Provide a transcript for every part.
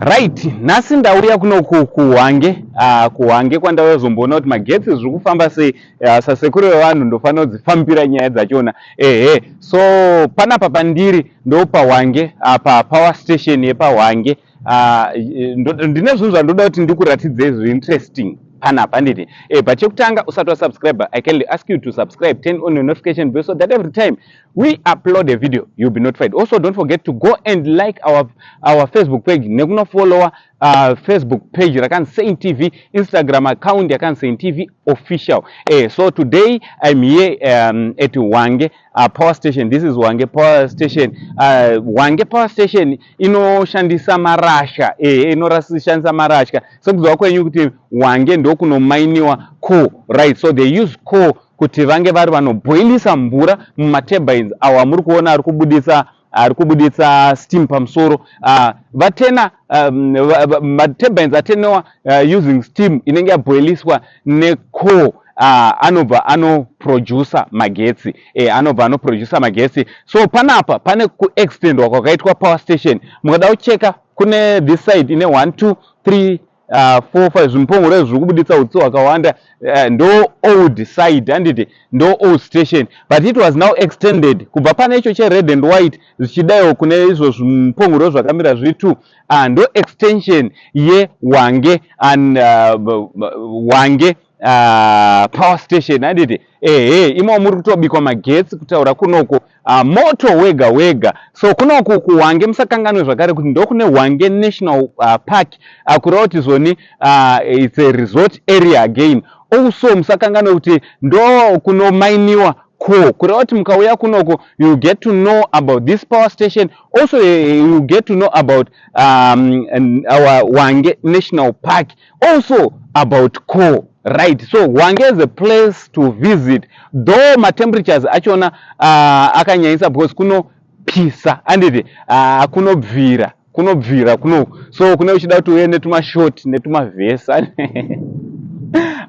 Right, nhasi ndauya kunoku kuHwange, kuHwange kwandauya kuzomboona kuti magetsi zviri kufamba sei. Sasekuru vevanhu ndofanira kudzifambira nyaya dzachona. Ehe, so panapa pandiri ndopaHwange, pa power station yepaHwange. Ndine zvinhu zvandoda kuti ndikuratidzei zviri interesting panapa, handiti? But chekutanga, usati wasubscribe, I kindly ask you to subscribe, turn on your notification bell so that every time we upload a video you'll be notified. Also, don't forget to go and like our Facebook page nekunofollowa Facebook page rakanzi Saint TV, Instagram account yakanzi Saint TV Official. So today I'm here at Hwange power station. This is Hwange power station. Hwange power station inoshandisa marasha, inoshandisa marasha. Sekuziva kwenyu kuti Hwange ndokunomainiwa coal, right? So they use coal kuti vange vari vanobhoilisa mvura mumaturbines awo amuri kuona ari kubuditsa steam pamusoro. Vatena maturbines atenewa using steam inenge yabhoiliswa necoal, anobva anoprodusa magetsi, anobva anoprodusa magetsi. So panapa pane kuextendwa kwakaitwa power station. Mukada kucheka kune this side ine 1, 2, 3, 4, 5 zvimupongoro zviri kubuditsa utsi hwakawanda, ndo old side, handiti? Ndo old station, but it was now extended kubva pane icho chered and white zvichidaiwo kune izvo zvimupongoro zvakamira zviri 2. Ndo extension yeHwange and Hwange power station, handiti? Ehe, imo muri kutobikwa magetsi kutaura kunoko, moto wega wega. So kunoku kuHwange, musakanganwe zvakare kuti ndokune Hwange National Park, kureva kuti zvoni it's a resort area again. Also musakanganwe kuti ndo kunomainiwa coal, kureva kuti mukauya kunoko you get to know about this power station. Also you get to know about our Hwange National Park, also about coal, right? So Hwange is a place to visit, though matemperatures achona akanyanyisa because kunopisa, handiti? Kunobvira, kunobvira kunoku. So kune uchida kuti uende tumashort netumavhesi,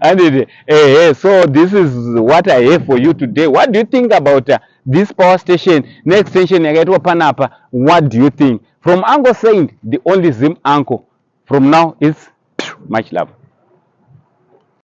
handiti? Ehe, so this is what I have for you today. What do you think about this power station neextension yakaitwa panapa? What do you think? From Uncle Saint, the only Zim uncle, from now it's much love.